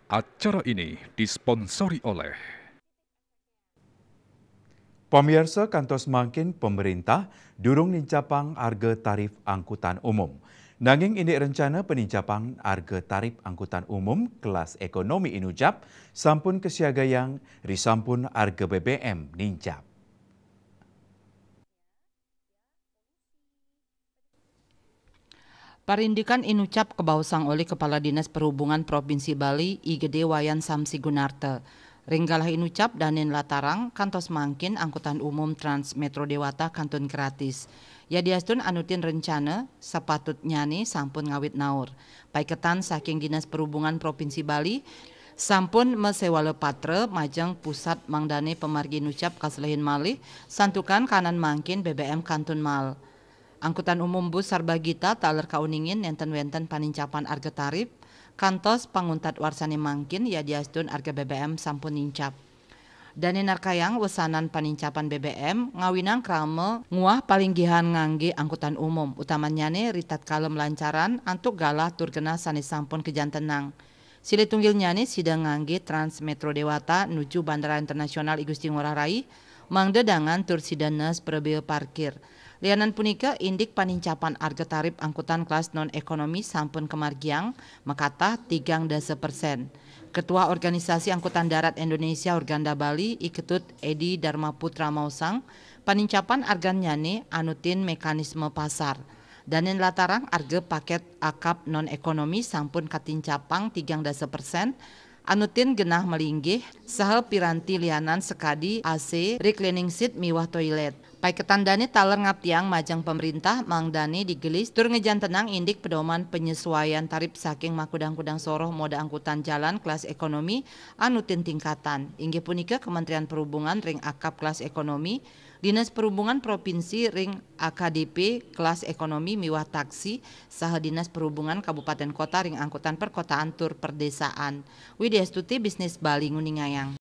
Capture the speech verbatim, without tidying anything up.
Acara ini disponsori oleh Pamiarsa, kantos mangkin pemerintah durung nincapang arga tarif angkutan umum. Nanging indik rencana penincapang arga tarif angkutan umum kelas ekonomi inucap sampun kesiagayang risampun arga B B M nincap. Parindikan inucap kabaosang olih Kepala Dinas Perhubungan Provinsi Bali, I Gede Wayan Samsi Gunarta. Ring galah inucap danin latarang, kantos mangkin angkutan umum Trans Metro Dewata kantun gratis. Yadiastun anutin rencana, sapatutnyane sampun ngawit naur. Paiketan saking Dinas Perhubungan Provinsi Bali, sampun masewala patra majeng pusat mangdane pamargi inucap kaselehin malih, santukan kahanan mangkin B B M kantun mael. Angkutan umum bus Sarbagita taler kauningin nenten wenten panincapan arga tarif, kantos panguntat warsane mangkin yadiastun arga B B M sampun nincap. Dane narkayang wesanan panincapan B B M ngawinang krama nguah palinggihan ngangge angkutan umum, utamanyane ritatkala malancaran antuk galah tur genah sane sampun kajantenang. Silih tunggilnyane sida ngangge Trans Metro Dewata nuju Bandara Internasional I Gusti Ngurah Rai, mangda dangan tur sida nes prabea parkir. Lianan punika, indik panincapan arga tarif angkutan kelas non-ekonomi sampun kamargiang makatah tigang dasa persen. Ketua Organisasi Angkutan Darat Indonesia Urganda Bali, I Ketut Edi Darmaputra maosang, panincapan argannyane anutin mekanisme pasar. Danin latarang arga paket akap non-ekonomi sampun katincapang tigang dasa persen, anutin genah malinggih, saha piranti lianan sakadi A C, reclining seat miwah toilet. Paiketan dane taler ngaptiang majeng pamrintah mangdane digelis tur ngajantenang indik pedoman penyesuaian tarif saking makudang-kudang soroh moda angkutan jalan kelas ekonomi anutin tingkatan. Inggih punika Kementerian Perhubungan ring akap kelas ekonomi, Dinas Perhubungan Provinsi ring A K D P kelas ekonomi miwah taksi, saha Dinas Perhubungan Kabupaten Kota ring angkutan perkotaan tur perdesaan. Widya Stuti, Bisnis Bali, nguningayang.